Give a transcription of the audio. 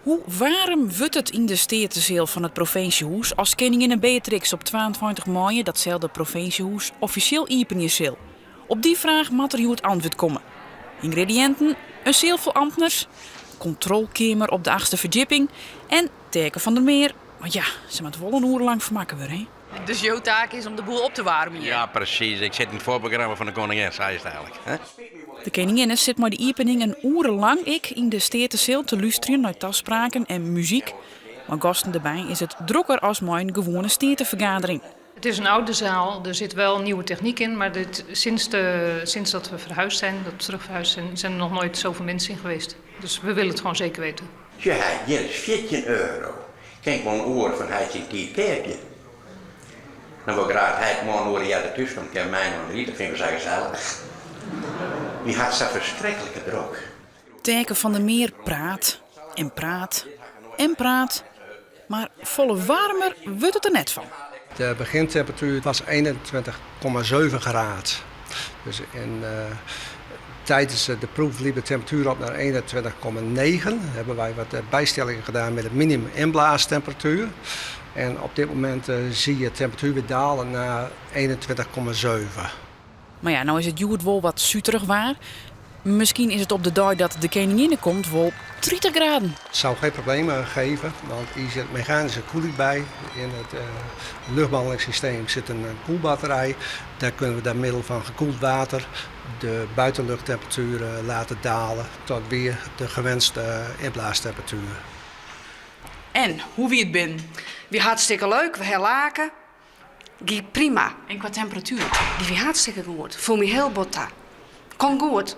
Hoe waarm wurdt it yn de Steateseal fan it Provinsjehûs as keninginne Beatrix op 22 maaie datselde Provinsjehûs offisjeel iepenje sil? Op dy fraach moat der hjoed antwurd komme. Yngrediïnten, in seal fol amtners, kontrolkeamer op de achtste ferdjipping en Teake van der Meer. Want ja, se moat wol in oere lang fermakke wurde, hè? Dus jo taak is om de boel op te waarmjen? Ja, presys. Ik sit yn it foarprogramma fan de koningin, sa is it eigenlik. Hè? De keninginne sit mei de iepening in oere lang ek yn de Steateseal te lústerjen nei taspraken en muzyk. Mei gasten derby is it drokker as mei in gewoane steatefergadering. Het is een oude zaal, er zit wel nieuwe techniek in, maar dit, sinds, de, sinds dat we verhuisd zijn, dat we terug verhuisd zijn, zijn er nog nooit zoveel mensen in geweest. Dus we willen het gewoon zeker weten. Sjoch, hjir is 14 euro. Kin ik wol in oare fan heit syn tiid keapje. Dan wol ik graach dat heit moarn in oere earder thús komt, kin mei oan de ite, fine we sa gesellich. Wy ha it sa ferskriklike drok. Teake van der Meer praat en praat en praat, mar folle waarmer wurdt it der net fan. De begintemperatuur was 21,7 graden. Dus in, uh, tijdens de proef liep de temperatuur op naar 21,9. Hebben wij wat eh, bijstellingen gedaan met het minimum inblaastemperatuur. En op dit moment uh, zie je de temperatuur weer dalen naar 21,7. Mar ja, no is it hjoed wol wat suterich waar. Miskien is it op de dei dat de keninginne komt wol 30 graden. Het zou geen problemen geven, want hier zit mechanische koeling bij. In het uh, luchtbehandelingssysteem zit een koelbatterij. Daar kunnen we door middel van gekoeld water de buitenluchttemperatuur laten dalen tot weer de gewenste inblaastemperatuur. En, hoe wie it binnen? Wie hartstikke leuk, we ha lake. Gie prima. En kwa temperatuer? Dy wie hartstikke goed. Foel my hiel bot ta. Komt goed.